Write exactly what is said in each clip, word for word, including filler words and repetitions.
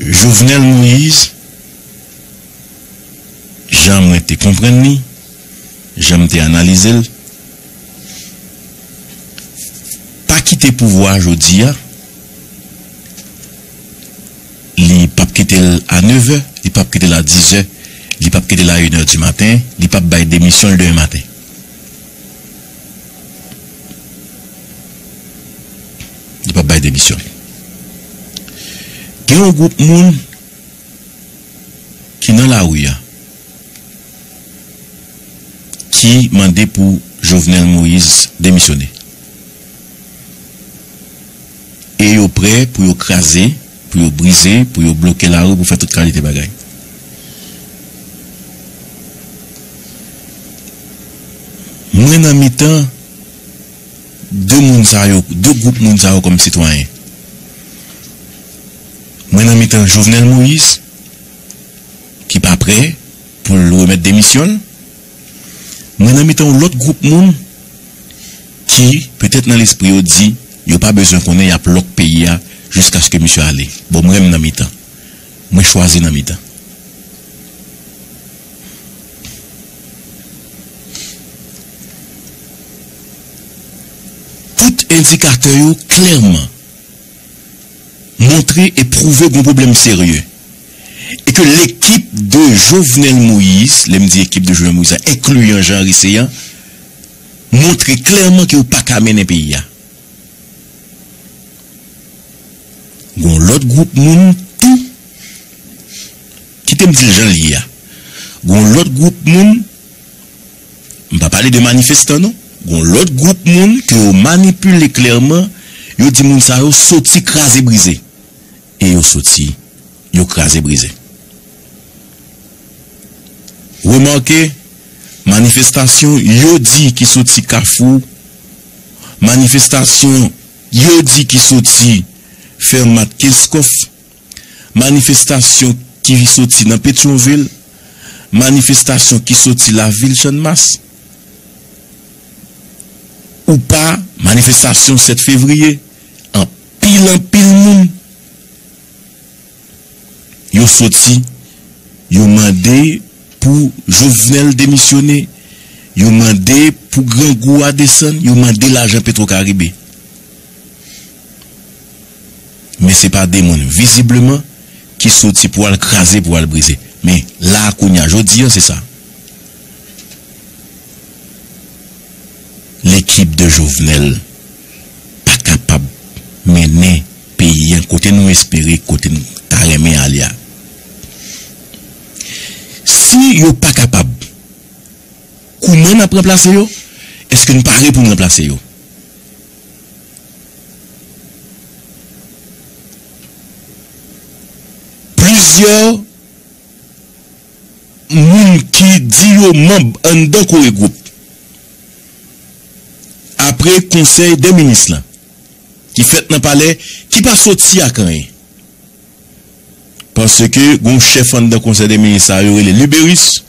Jovenel Moïse, jan mwen te konprann li, jan m te analize l, pa kite pouvwa a jodi a, li p ap kite l a nevè, li p ap kite l a dizè, li p ap kite l a inè di maten, li p ap bay demisyon l demen maten. Li p ap bay demisyon l. Gen yon gwoup moun ki nan lari a, ki mande pou Jovenel Moïse demisyone. E yo prè pou yo kraze, pou yo brize, pou yo bloke lari, pou fè tout kalite bagay. Mwen nan mitan de moun sa yo, de gwoup moun sa yo kòm sitwayen. Mwen nan mitan Jovenel Moïse, ki pa prè pou l remèt demisyon l. Mwen nan mitan yon lòt gwoup moun ki, petèt nan lespri yo, di yo pa bezwen konnen, y ap lòk peyi a jiskaske misye ale. Bon, mwen, m nan mitan. Mwen chwazi nan mitan. Tout endikatè yo klèman montre e pwouve gon pwoblèm serye. E ke lekip de Jovenel Moïse, lè m di ekip de Jovenel Moïse la, enkliyan Jean Aristide, montre klèman ke yo pa ka mennen peyi a. Gon lòt gwoup moun tou, kite m di l jan l ye a. Gon lòt gwoup moun, m pa pale de manifestan non, gon lòt gwoup moun ke yo manipile klèman, yo di moun sa yo soti kraze brize. E yo soti, yo kraze brize. Remake, manifestasyon yo di ki soti Kafou, manifestasyon yo di ki soti Fermat Kenskòf, manifestasyon ki soti nan Petyonvil, manifestasyon ki soti lavil Channmas, ou pa, manifestasyon sèt fevriye, anpil, anpil moun yo soti, yo mande pou Jovenel demisyone, yo mande pou grangou a desann, yo mande lajan Petwo Karibe. Men se pa de moun, vizibleman, ki soti pou al kraze, pou al brize. Men la a kounye a, jodi a, se sa. Lekip de Jovenel pa kapab mennen peyi a kote nou espere, kote nou ta renmen ale a. Si yo pa kapab, kouman n ap ranplase yo? Èske n pare pou n ranplase yo? Plizyè moun ki di yo manb anndan Kore Gwoup, apre konsèy dè minis lan, ki fèt nan palè, ki pa soti ak anyen. Paske gon chèf anndan konsèy dè minis sa yo rele Luberice,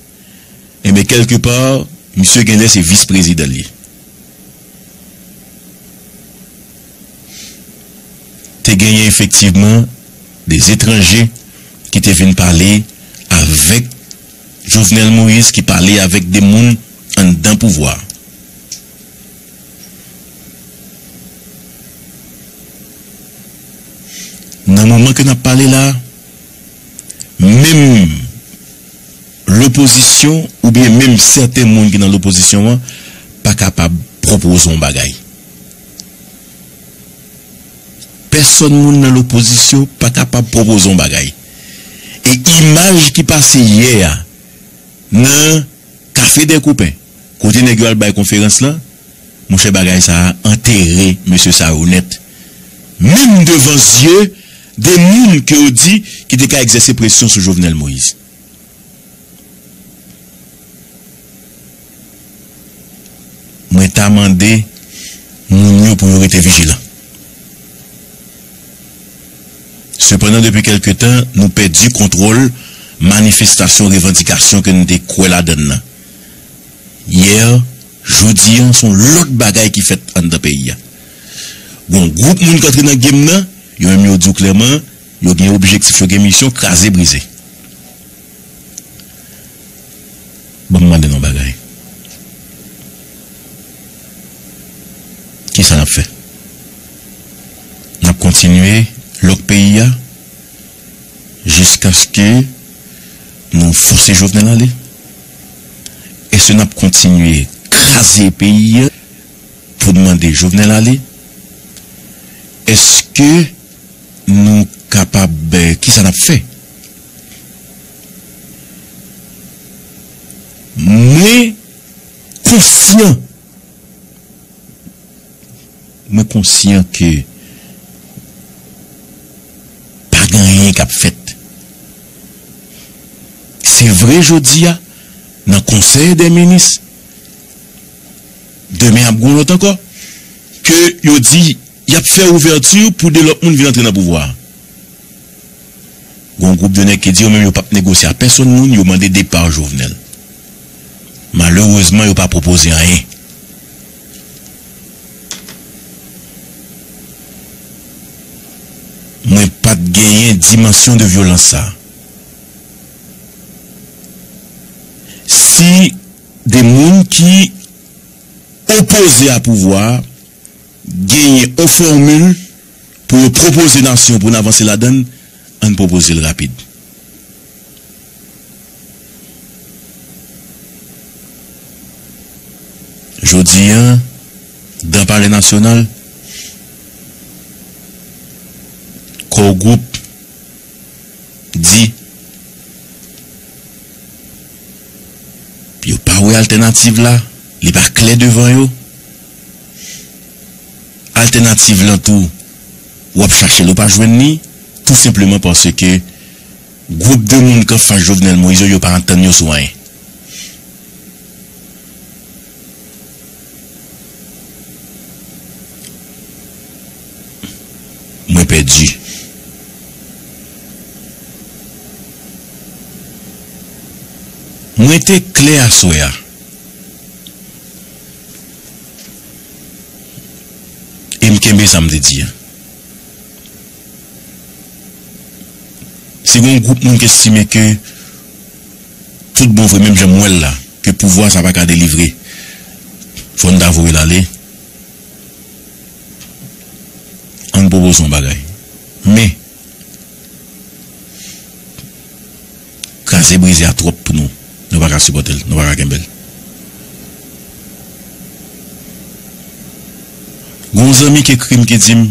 enben, kèlkepa, misye genlè se vis prezidan l ye. Te genyen efektivman de etranje ki te vin pale avèk Jovenel Moïse, ki pale avèk de moun anndan pouvwa a. Nan moman ke n ap pale la, menm lopozisyon oubyen menm sèten moun ki nan lopozisyon an pa kapab pwopoze yon bagay. Pèsòn moun nan lopozisyon pa kapab pwopoze yon bagay. E imaj ki pase yè a nan Café des Copains, kote nèg yo al bay konferans lan, monchè, bagay sa a antere mesye sa yo nèt. Menm devan zye de moun ke yo di ki te ka egzèse presyon sou Jovenel Moïse. Mwen ta mande moun yo pou yo rete vijilan. Sepandan, depi kèlke tan, nou pèdi kontwòl manifestasyon, revandikasyon ke nou te kwè ladann nan. Yè, jodi a, se yon lòt bagay ki fèt anndan peyi a. Gon gwoup moun k antre nan game nan, yo menm yo di w klèman, Yo gen objektif, yo gen misyon, kraze, brize. Ban m mande n yon bagay. Kisa n ap fè? N ap kontinye lòk peyi a jiskaske nou fòse Jovenel ale? Èske n ap kontinye kraze peyi a pou n mande Jovenel ale? Èske nou kapab, eh, kisa n ap fè? Mwen konsyan, mwen konsyan ke pa gen anyen k ap fèt. Se vre, jodi a, nan Konsèy dè Minis, demen ap gen yon lòt ankò, ke yo di y ap fè ouvèti pou de lòt moun vin antre nan pouvwa a. Gon gwoup de nèg ki di yo menm yo p ap negosye a pèsonn moun, yo mande depa Jovenel. Malerezman, yo pa pwopoze anyen. Mwen pa t genyen dimansyon de vyolans sa. Si de moun ki opoze a pouvwa a genyen yon fòmil pou yo pwopoze nasyon pou n avanse ladan l, ann pwopoze l rapid. Jodi a, dan Palè Nasyonal, Core Group di yo pa wè altènativ la, li pa klè devan yo. Altènativ lan tou, w ap chache l, ou pa jwenn li, tou senpleman paske gwoup de moun k anfas Jovenel Moïse yo, yo pa antann yo sou anyen. Mwen pèdi. Mwen te klè aswè a. E m kenbe sa m te di a. Si gen yon gwoup moun ki estime ke tout bon vre, menm jan m wè l la, ke pouvwa sa pa ka delivre, fò n ta voye l ale. Ann pwopoze yon bagay. Men, kraze brize a twòp pou nou. Nou pa ka sipòte l, nou pa ka kenbe l. Gon zanmi ki ekri m ki di m,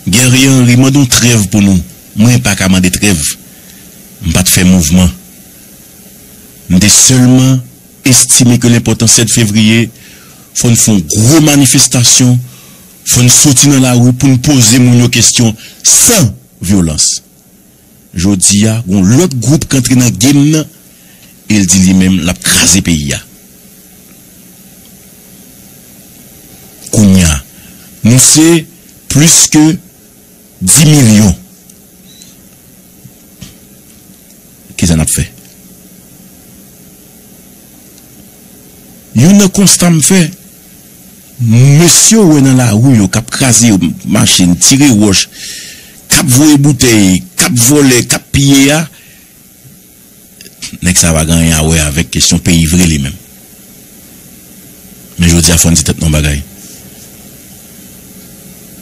Guerrier Henry, mande yon trèv pou nou. Mwen pa ka mande trèv. M pa t fè mouvman. M te sèlman estime ke l enpòtan sèt fevriye, fò n fè yon gwo manifestasyon, fò n soti nan lari pou n poze moun yo kesyon san vyolans. Jodi a, gon lòt gwoup k antre nan game nan, e l di li menm l ap kraze peyi a. Kounye a, nou se plis ke dis milyon. Kisa n ap fè? Youn nan konsta m fè, mesye w wè nan lari yo k ap kraze machin, tire wòch, k ap voye boutèy, k ap vòlè, k ap piye a, nèg sa pa gen anyen a wè avèk kesyon peyi vre li menm. Men jodi a, fò n di tèt nou yon bagay.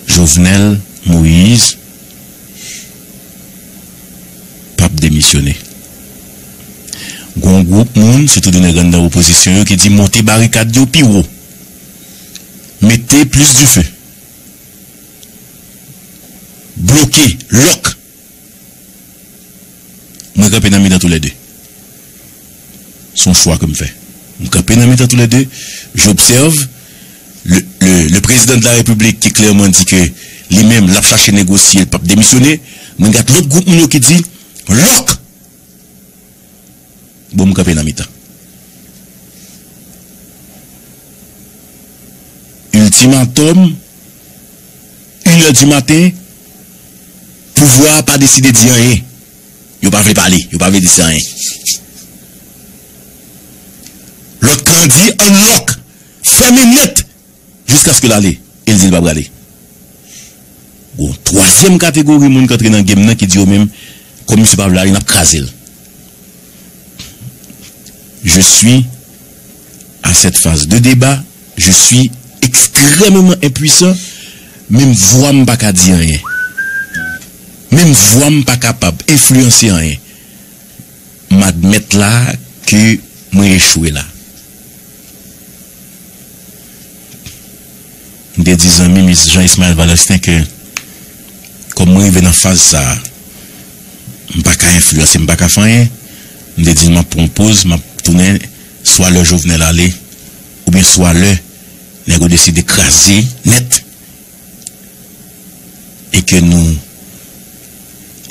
Jovenel Moïse p ap demisyone. Gon gwoup moun, sitou de nèg anndan opozisyon yo, ki di monte barikad yo pi wo. Mete plis dife. Bloke, lòk. Mwen kanpe nan mitan toulède. Se yon chwa ke m fè. M kanpe nan mitan toulède. J'observe le, le, le président de la République ki klèman di ke li menm, l ap chache negosye, l p ap demisyone. Mwen gad lòt gwoup moun yo ki di, lòk! Bon, m kanpe nan mitan. Iltimatòm, inè di maten, pouvwa a pa deside di anyen. Yo pa vle pale, yo pa vle di se anyen. Lòt kan an di, ann lòk, fèmen nèt, jiskaske l ale, e l di l pa prale. Gon twazyèm kategori moun k antre nan game nan ki di yo menm, kòm misye pa vle ale, n ap kraze l. Je suis à cette phase de débat, je suis extrêmement impuissant, menm vwa m pa ka di anyen. Menm vwa m pa kapab enfliyanse anyen. M admèt la ke mwen echwe la. M te di zanmi m Jean Ismaël Valesten ke, kòm mwen rive nan faz sa a, m pa ka enfliyanse, m pa ka fè anyen. M te di l m ap pran yon poz, m ap tounen swa lè Jovenel ale, oubyen swa lè nèg yo deside kraze nèt, e ke nou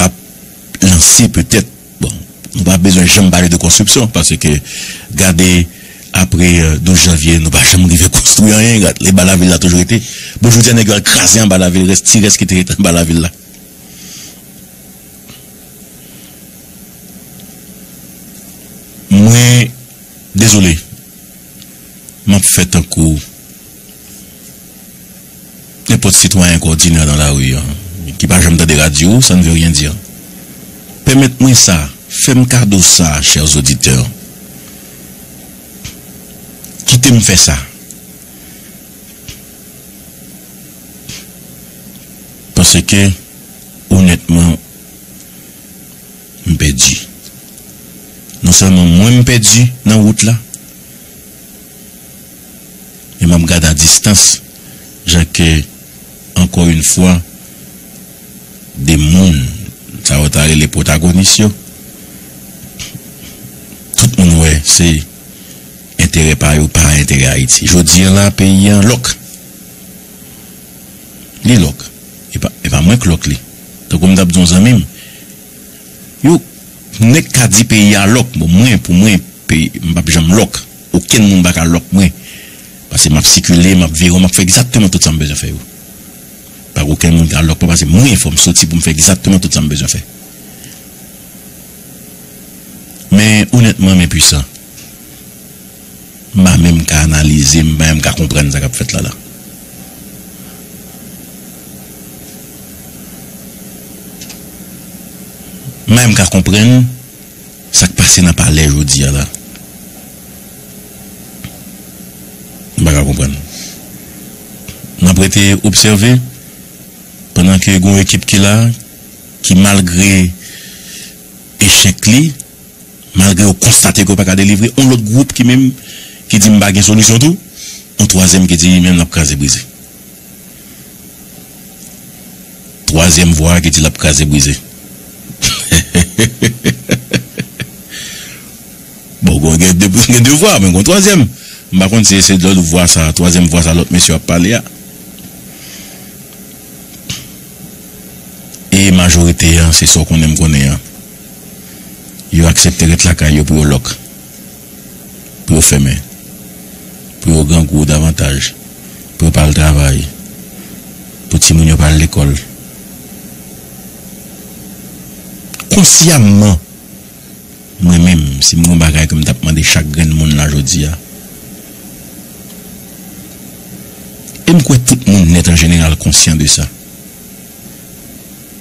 ap lanse petèt, bon, nou pa bezwen janm pale de konstriksyon, paske gade apre, euh, douz janvye, nou pa janm rive konstwi anyen, gade, anba lavil la toujou rete. Bon, jodi a, nèg yo al kraze anba lavil, rès, ti rès ki te rete anba lavil la. Mwen, dezole, m ap fè tankou nenpòt sitwayen k òdinè nan lari an, ki pa janm tande radyo, ça ne veut rien dire. Pèmèt mwen sa, fè m kado sa, chers auditeurs. Kite m fè sa. Paske, onètman, m pèdi. Non sèlman mwen m pèdi nan wout la, men m ap gade a distans, jan ke, ankò yon fwa, de moun, sa yo ta rele pwotagonis yo, tout moun wè se enterè pa yo, pa enterè Ayiti. Jodi a la, peyi an lòk. Li lòk. E pa, e pa mwen k lòk li. Tankou m t ap di yon zanmi m, yo, nèg ka di peyi a lòk. Bon, mwen, pou mwen, peyi, m p ap janm lòk. Okenn moun pa ka lòk mwen. Paske m ap sikile, m ap vire, m ap fè egzakteman tout sa m bezwen fè yo. Pa gen okenn moun ka lòk mwen, paske mwen, fò m soti pou m fè egzakteman tout sa m bezwen fè. Men, onètman, men pwisan. M pa menm ka analize, m pa menm ka konprann sa k ap fèt la la. M pa menm ka konprann sa k pase nan palè jodi a la. M pa ka konprann. N ap rete obsève pandan ke gon ekip ki la, ki malgre echèk li, malgre yo konstate ke yo pa ka delivre, yon lòt gwoup ki menm ki di m pa gen solisyon tou, yon twazyèm ki di li menm l ap kraze brize. Twazyèm vwa ki di l ap kraze brize. Bon, bon, gen de, gen de vwa, men gon twazyèm. M pa konn si se de lòt vwa sa, twazyèm vwa sa lòt mesye ap pale a. E majorite an, se sa w konnen m konnen an. Yo aksepte ret lakay yo pou yo lòk, pou yo fèmen, pou yo grangou davantaj, pou yo pa al travay, pou timoun yo pa al lekòl. Konsyamman, mwen menm, si m gon bagay ke m t ap mande chak grenn moun la jodi a, e m kwè tout moun nèt an jeneral konsyan de sa.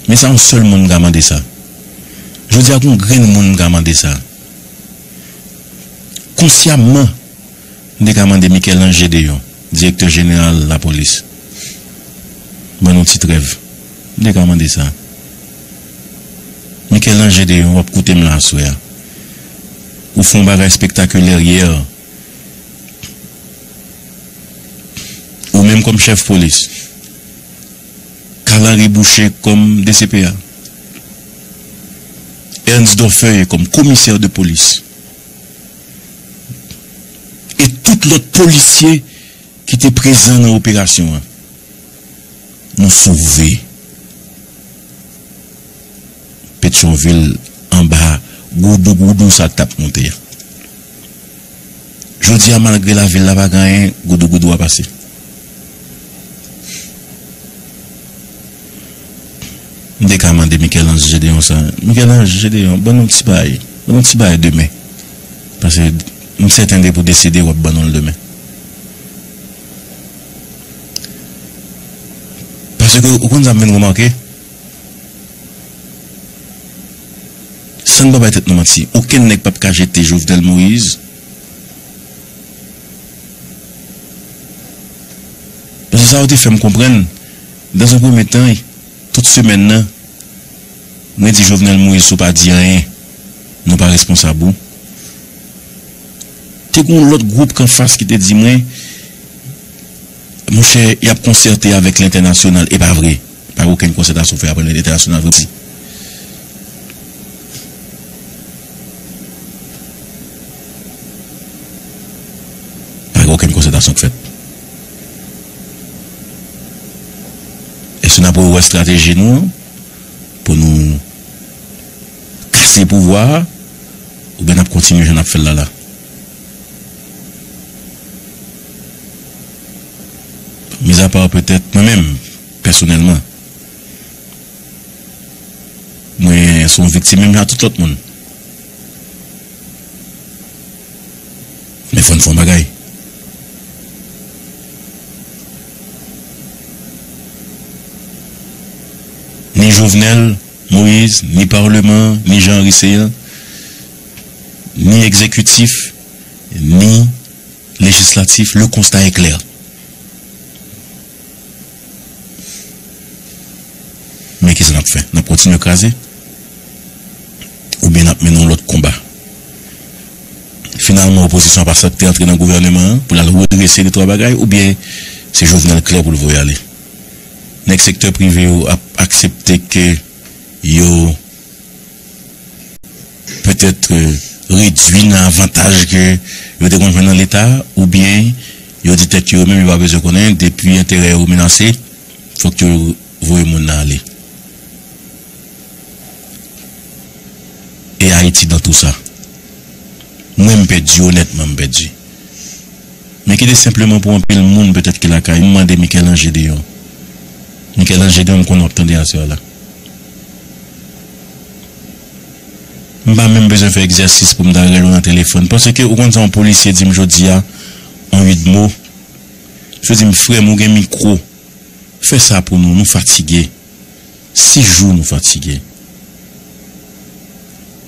Men sa yon sèl moun m ka mande sa. Jodi a, gon grenn moun m ka mande sa. Konsyamman, m te ka mande Michel-Ange Gédéon, direktè jeneral lapolis, ban nou ti trèv. M te ka mande sa. Michel-Ange Gédéon, w ap koute m la aswè a. Ou fè yon bagay espektakilè yè. Ou menm kòm chèf polis. Carl Henry Boucher kòm D C P A, Ernst Dorfeuille kòm komisè de polis, e tout lòt polisye ki te prezan nan operasyon an. Nou sove Petyonvil anba goudougoudou sa k t ap monte a. Jodi a, malgre lavil la pa gen anyen, goudougoudou a pase. M te ka mande Michel-Ange Gédéon sa. Michel-Ange Gédéon, ban nou ti bagay. Ban nou ti bagay demen. Paske m sèten depi w deside, w ap ban nou l demen. Pa Paske ou konn sa m vin remake? San n pa bay tèt nou manti, okenn nèg p ap ka jete Jovenel Moïse. Paske sa yo te fè m konprann, dans un premier temps, tout semèn nan, mwen di Jovenel Moïse, si w pa di anyen, nou pa responsab ou. Te gen yon lòt gwoup k anfas ki te di mwen, monchè, y ap konsète avèk lentènasyonal. E pa vre. Pa gen okenn konsètasyon k fèt avèk lentènasyonal, vre di. Pa gen okenn konsètasyon k fèt. Èske n ap rewè estrateji nou an pou nou kase pouvwa a, oubyen n ap kontinye jan n ap fè l la la? Mizapa petèt mwen menm, pèsonèlman, mwen se yon viktim menm jan ak tout lòt moun. Men fò n fè yon bagay. Ni Jovenel Moïse, ni palman, ni Jean Henry Céant, ni egzekitif, ni lejislatif, le constat est clair. Men kisa n ap fè? N ap kontinye kraze? Oubyen n ap mennen yon lòt konba? Finalman, opozisyon ap aksepte antre nan gouvèneman an pou l al redrese de twa bagay, oubyen se Jovenel klè pou l voye ale? Nèg sektè prive yo ap aksepte ke yo petèt, euh, redui nan avantaj ke yo te konn jwenn nan Leta, oubyen yo di tèt yo, yo menm yo pa bezwen konnen, depi enterè yo menase, fòk yo voye moun nan ale. E Ayiti dans tout ça? Mwen, m pèdi, onètman, m pèdi. Men kite senpleman pou anpil moun petèt ki lakay, m mande Michel-Ange Déon. Michel-Ange Déon, m konnen w ap tande aswè a la. M pa menm bezwen fè egzèsis pou m ta rele w nan telefòn. Paske ou konn sa yon polisye di m jodi a, an uit mo? Misye di m, "Frè m, ou gen mikwo. Fè sa pou nou, nou fatige." Sis jou nou fatige.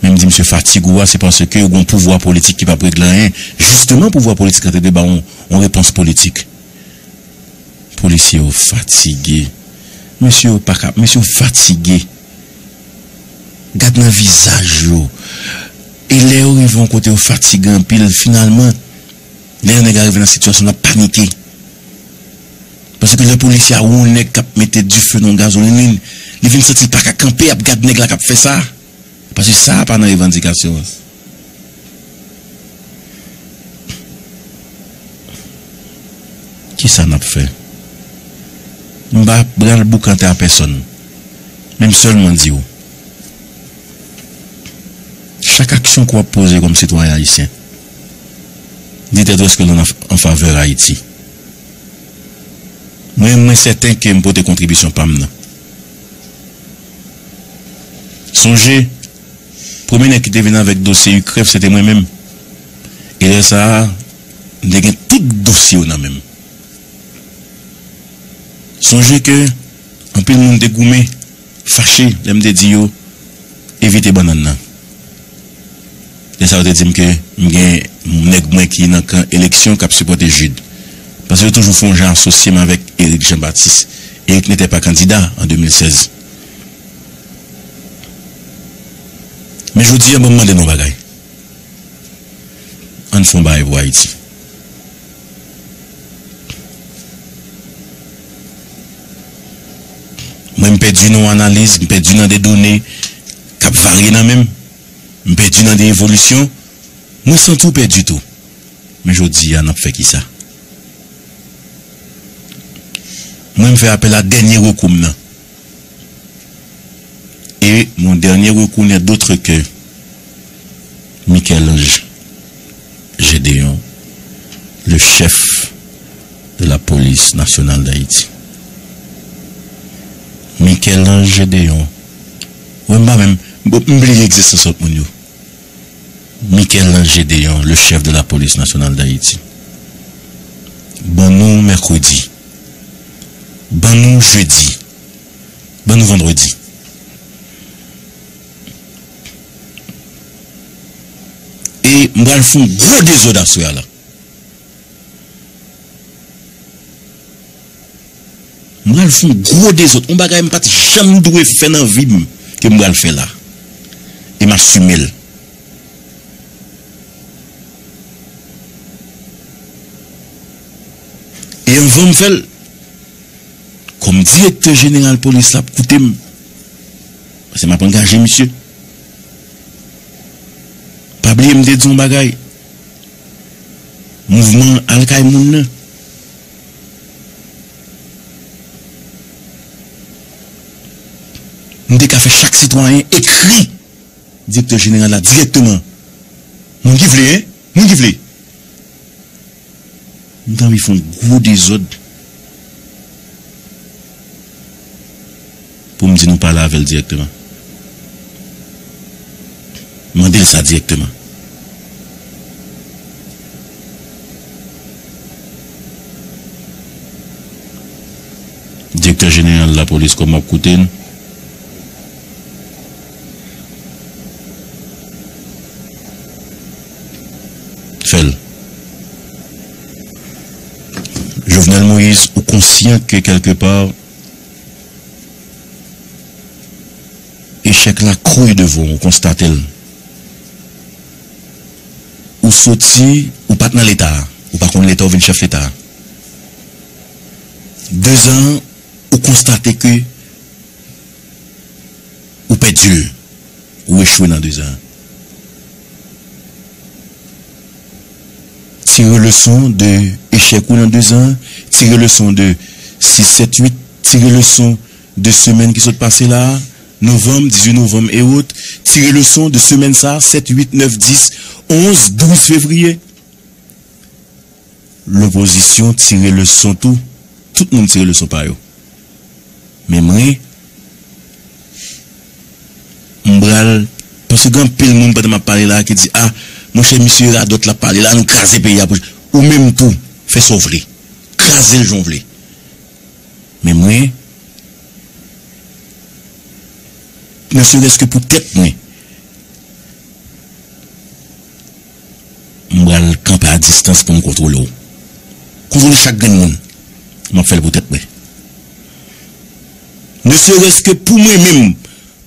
Men m di misye, fatig ou a, se paske ou gen yon pouvwa politik ki p ap regle anyen. Jisteman, pouvwa politik la te dwe ba yon, yon repons politik. Polisye yo fatige. Mesye yo pa ka, mesye yo fatige. Gad nan vizaj yo. E lè yo rive yon kote, yo fatige anpil, finalman, lè yon nèg arive nan sitiyasyon, l ap panike. Paske lè polisye a wè yon nèg k ap mete dife nan yon gazolin, li, li vin santi l pa ka kanpe, ap gad nèg la k ap fè sa. Paske sa a pa nan revandikasyon an. Kisa n ap fè? M pa pral boukante a pèsonn. Men m sèlman di w, chak aksyon ke w ap poze kòm sitwayen ayisyen, di tèt ou èske l an, an favè Ayiti. Mwen, mwen sèten ke m pote kontribisyon pa m nan. Sonje, premye nèg ki te vin avèk dosye Ucref, se te mwen menm. E lè sa a, m te gen tout dosye yo nan men m. Sonje ke anpil moun te goumen, fache, lè m te di yo, evite bannann nan. Lè sa yo te di m ke m gen nèg mwen ki nan kan eleksyon k ap sipòte Jude. Paske yo toujou fè yon jan asosye m avèk Eric Jean Baptiste. Eric n'était pas candidat en deux mille seize. Men jodi a, ban m mande nou yon bagay. Ann fè yon bagay pou Ayiti. Mwen, m pèdi nan yon analiz, m pèdi nan de done k ap varye nan men m, m pèdi nan de evolisyon. Mwen santi w pèdi tou. Men jodi a, n ap fè kisa? Mwen, m fè apèl a dènye rekou m nan. Et mon dernier recours n'est d'autre que Michel-Ange Gédéon, le chef de la police nationale d'Haïti. Michel-Ange Gédéon. Mwen, m pa menm, m bliye egzistans lòt moun yo. Michel-Ange Gédéon, le chef de la police nationale d'Haïti. Ban nou mèkredi. Ban nou jedi. Ban nou vandredi. E m pral fè yon gwo dezòd aswè a la. M pral fè yon gwo dezòd. Yon bagay m pa t janm dwe fè nan vi m, ke m pral fè la. E m asime l. E anvan m fè l, kòm direktè jeneral polis la ap koute m, paske m ap angaje misye. Pa bliye m te di yon bagay. Mouvman al kay moun nan. M te ka fè chak sitwayen ekri direktè jeneral la dirèkteman. Moun ki vle, en? Moun ki vle? M t anvi fè yon gwo dezòd pou m di nou pale avè l dirèkteman. Mande l sa dirèkteman. Direktè jeneral lapolis, kòm w ap koute n, fè l. Jovenel Moïse, ou konsyan ke kèlkepa, echèk la kri devan w, ou konstate l. Ou soti, ou pa t nan Leta a, ou pa konn Leta, ou vin chèf Leta a. Dezan, ou konstate ke ou pèdi l, ou echwe nan dezan. Tire leson de echèk ou nan dezan, tire leson de sis, sèt, uit, tire leson de semèn ki sot pase la, novanm, dizuit novanm e wòt, tire leson de semèn sa, sèt, uit, nèf, dis, onz, douz fevriye. Lopozisyon tire leson tou. Tout moun tire leson pa yo. Men mwen, m pral, paske gen anpil moun pandan m ap pale la ki di, a, monchè, misye radòt l ap pale la, nou kraze peyi a pou. Ou menm tou, fè sa w vle. Kraze l jan w vle. Men mwen, ne serait-ce que pou tèt mwen, m pral kanpe a distans pou m kontwole w. Kontwole chak grenn moun. M ap fè l pou tèt mwen. Ne serait-ce que pou mwen menm,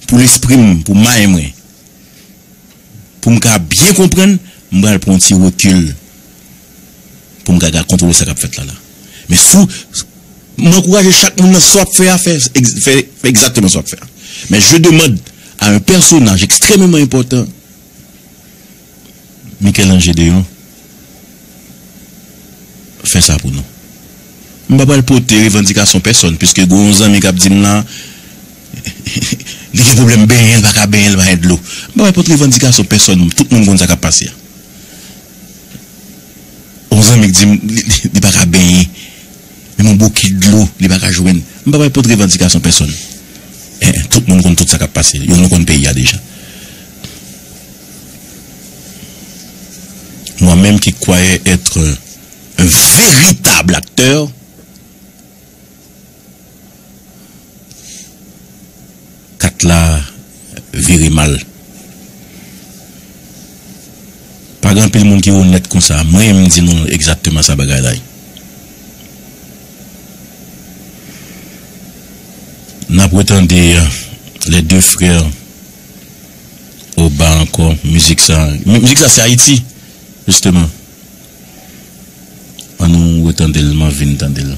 pou lespri m, pou may mwen, pou m ka byen konprann, m pral pran yon ti rekil pou m ka, ka kontwole sa k ap fèt la, la. Men sou, m ankouraje chak moun nan sa w ap fè a, fè, fè, fè egzakteman sa w ap fè a. Men je demande à un personnage extrêmement important, Michel-Ange Deyon, fè sa pou nou. M pa pral pote revandikasyon pèsòn, piske gen yon zanmi k ap di m la, li gen pwoblèm benyen, li pa ka benyen, li pa gen dlo. M pa pral pote revandikasyon pèsòn, tout moun konn sa k ap pase a. Yon zanmi k di m, li, li, li pa ka benyen, menm yon bokit dlo, li pa ka jwenn. M pa pral pote revandikasyon pèsòn. Eh, eh, tout moun konn tout sa k ap pase. Yo, nou konn peyi a deja. Moi-même qui croyais être un véritable acteur, kat la vire mal. Pa gen anpil moun ki onèt konsa. Mwen, m di nou egzakteman sa bagay la ye. N ap retande, euh, les deux frères Oba ankò. Mizik sa, mi-, mizik sa se Ayiti, jisteman. An nou retande l, m anvi n tande l.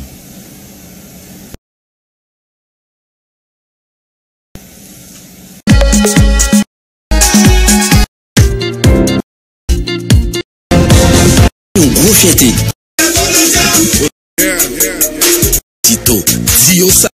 Yon gwo fyète. Tito, di yo sa.